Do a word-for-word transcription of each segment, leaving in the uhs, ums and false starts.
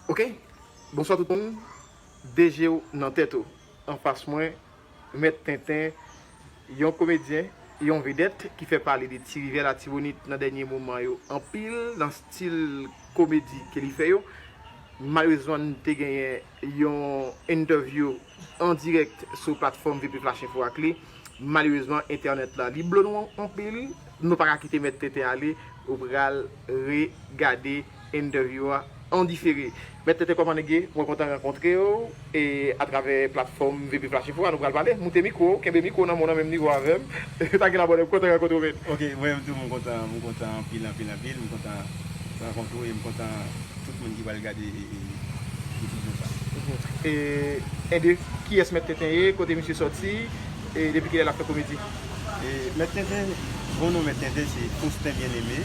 Ok, bonswa tout moun. De je w nan tèt ou. Anfas mwen, Mèt Tenten, yon komedyen, yon vedèt ki fè pale de Ti Rivyè Latibonit nan dènye moman yo anpil nan stil komedi ke li fè yo. Malerezman, n te genyen yon entèvyou an dirèk sou platfòm V P Flash Info ak li. Malerezman, entènèt la, li blo nou anpil. Nou pa ka kite Mèt Tenten ale. Ou pral regade entèvyou a an difere. Mèt Tenten, kòman nèg ye? Mwen kontan rankontre w e atravè platfòm V P Flash Info a, nou pral pale. Moute mikwo, kenbe mikwo nan men w nan menm nivo avè m. Yo ta gen la bonè, m kontan rankontre w, mèt. Ok, mwen menm tou, mwen kontan, mwen kontan anpil, anpil, anpil. Mwen kontan rankontre w e mwen kontan tout moun ki pral gade e, e, e videyo sa. E, e de kiyès Mèt Tenten ye, kote misye sòti, e depi kilè l ap fè komedi? E, Mèt Tenten, bon non Mèt Tenten se Faustin Bien-Aimé.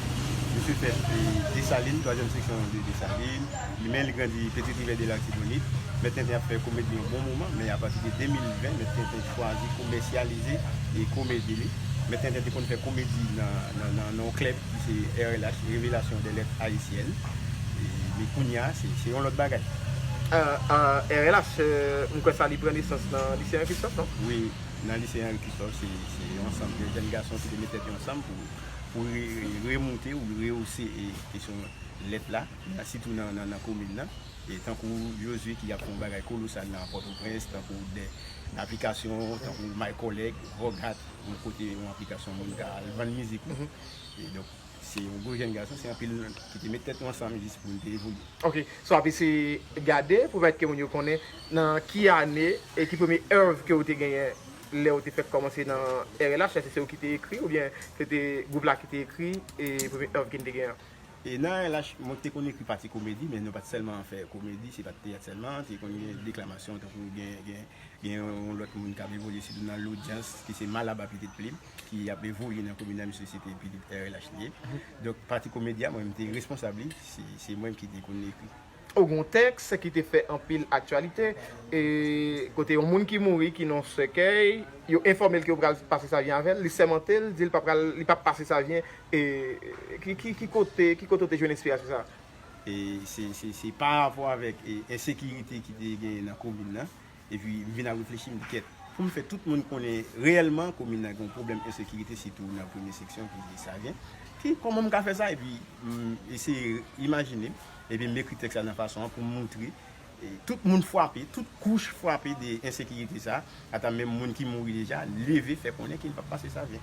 Misye fèt e, Desalin, twazyèm seksyon de Desalin. Li, men li grandi Petite Rivière de l'Artibonite. Mèt Tenten ap fè komedi yon bon moman, men apati de de mil ven, Mèt Tenten chwazi komèsyalize e komedi li. Mèt Tenten te konn fè komedi nan, nan, nan, nan yon klèb ki se R L H, Révélation des Lettres Haïtiennes. E, men kounye a, se, se yon lòt bagay. Ah, ah, R L H, euh, m kwè sa li pran nesans nan Lise Henri Christophe, non? Wi, nan Lise Henri Christophe, se, se yon ansanm de jèn gason ki te met tèt yo ansanm pou, pou re-, re-, remoute ou rehose e kesyon lèt la, sitou nan, nan, nan komin nan. E tankou Josué ki ap fè yon bagay kolosal nan Pòtoprens, tankou de, de aplikasyon, tankou My Collègue, Vogat, yon kote, yon aplikasyon moun ka al vann mizik ou. E donk, se yon gwo jèn gason, se anpil ki te met tèt nou ansanm jis pou n te evolye. Ok, so api se gade, pou pèmèt ke moun yo konnen nan ki ane e ki premye èv ke w te genyen lè w te fèk kòmanse nan R L H, èske se ou ki te ekri oubyen se te gwoup la ki te ekri e premye èv ke n te genyen an? E nan R L H, mwen te konn ekri pati komedi, men nou pa t sèlman fè komedi, se pa t teyat sèlman, te konn gen deklamasyon, tankou gen, gen, gen yon lòt moun k ap evolye, sitou nan lodyans, ki se Malaba Pitit Plim, ki ap evolye nan komin nan, misye se te pitit R L H li ye. Donk, pati komedi a, mwen, m te responsab li, se, se mwen ki te konn ekri. Ou gen yon tèks ki te fè anpil aktyalite, e kote yon moun ki mouri, ki nan sèkèy, yo enfòme l ke yo pral pase savyen avè l, li sèmante l, di l pa pral, li p ap pase savyen, e ki, ki, ki kote, ki kote w te jwenn enspirasyon sa a? E se, se, se pa rapò avèk, e, ensekirite ki te genyen nan komin nan. Epi, m vin ap reflechi, m di, kèt, pou m fè tout moun konnen reyèlman komin nan gen yon pwoblèm ensekirite, sitou nan premye seksyon ki se Savyen. Ki, kòman m ka fè sa? Epi, m eseye imajine, epi m ekri tèks la nan fason an pou m montre, e, tout moun frape, tout kouch frape de ensekirite sa, ata menm moun ki mouri deja, leve fè konnen ke l p ap pase Savyen.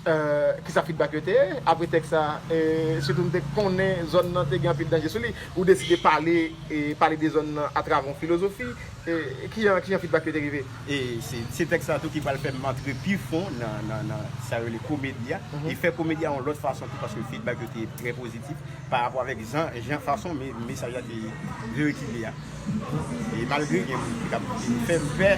Euh, kisa feedback yo te ye apre tèks sa? Euh, sitou m te konnen zòn nan te gen anpil danje sou li. Ou deside pale, e pale de zòn nan atravè yon filozofi. E kijan, kijan feedback yo te rive? E se, se tèks sa tou ki pral fè m antre pi fon nan, nan, nan sa yo rele komedi a. E fè komedi a yon lòt fason tou, paske feedback yo te trè pozitif pa rapò avèk jan, jan fason me-, mesaj la te veyikile a. E malgre gen moun ki t ap fè m pè,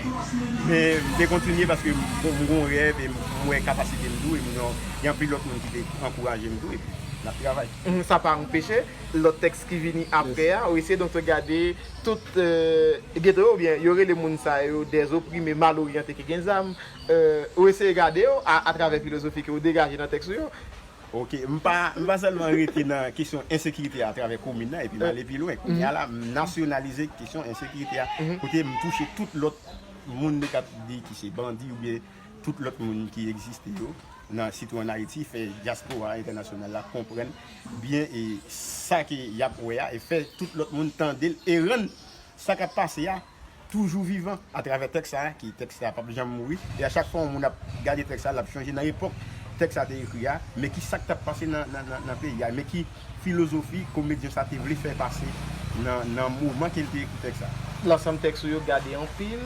men m te kontinye paske m, m gen yon rèv e m wè kapasite m tou, e m gen, gen anpil lòt moun ki te ankouraje m tou, epi n ap travay. Mhm, sa pa anpeche lòt tèks ki vini apre a, ou eseye donk gade tout, euh, geto yo, oubyen yo rele moun sa yo dèzoprime, maloryante ki gen zam, euh, ou eseye gade yo a, atravè filozofi ke ou degaje nan tèks ou yo. Ok, m pa, m pa sèlman rete nan kesyon ensekirite a atravè komin nan, epi m ale pi lwen. Kounye a la, m nasyonalize kesyon ensekirite a. Kote m touche tout lòt moun nou k ap di ki se bandi oubyen tout lòt moun ki egziste yo, nan, sitou ann Ayiti, fè dyaspora entènasyonal la konprann byen e sa ke y ap wè a, e fè tout lòt moun tande l e rann sa k ap pase a toujou vivan atravè tèks sa a, ki tèks sa a p ap janm mouri. E a chak fwa yon moun ap gade tèks sa a, l ap chonje nan epòk tèks sa a te ekri a, men ki sa k t ap pase nan, nan, nan, nan peyi a, men ki filozofi komedyen sa a te vle fè pase nan, nan moman ke l te ekri tèks sa a. Lansanm tèks ou yo gade anpil,